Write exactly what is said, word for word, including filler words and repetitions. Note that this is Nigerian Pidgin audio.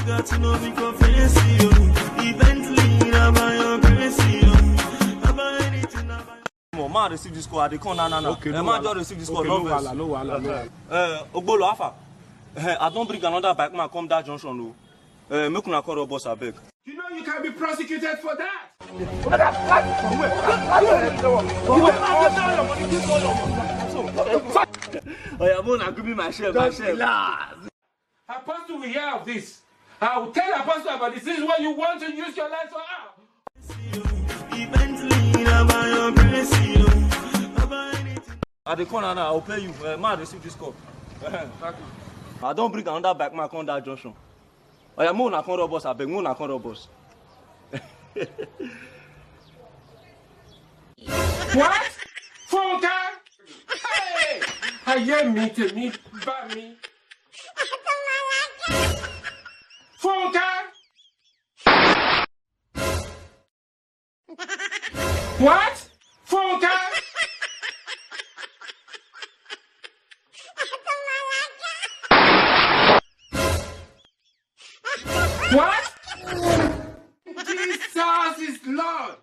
Got to know me confess you. Eventually, na by your grace you. Na by anything, na by Come on, man, receive this call. I dey come now, now, now. Okay, Eh, no man, wahala. Just receive this call. Okay, no wahala, no wahala, no wahala. Eh, Ogbolo, how far? Eh, I don bring another bike, man, come that junction o. Eh, make una call up boss, abeg. You know you can be prosecuted for that. Oya, mo na give me my share, my share. Apostle will hear of this. I will tell Apostle about this. This is what you want to use your life for. Ah. I dey call now, now. I will pay you. Uh, man, receive this call. I don bring another bike, man, come that junction. Oya, mo na come rob us, abeg, mo na come rob us. What? Funke? Hey! Ayé mi, tèmi bá mi. Funke? What? Funke? What? Jesus is Lord.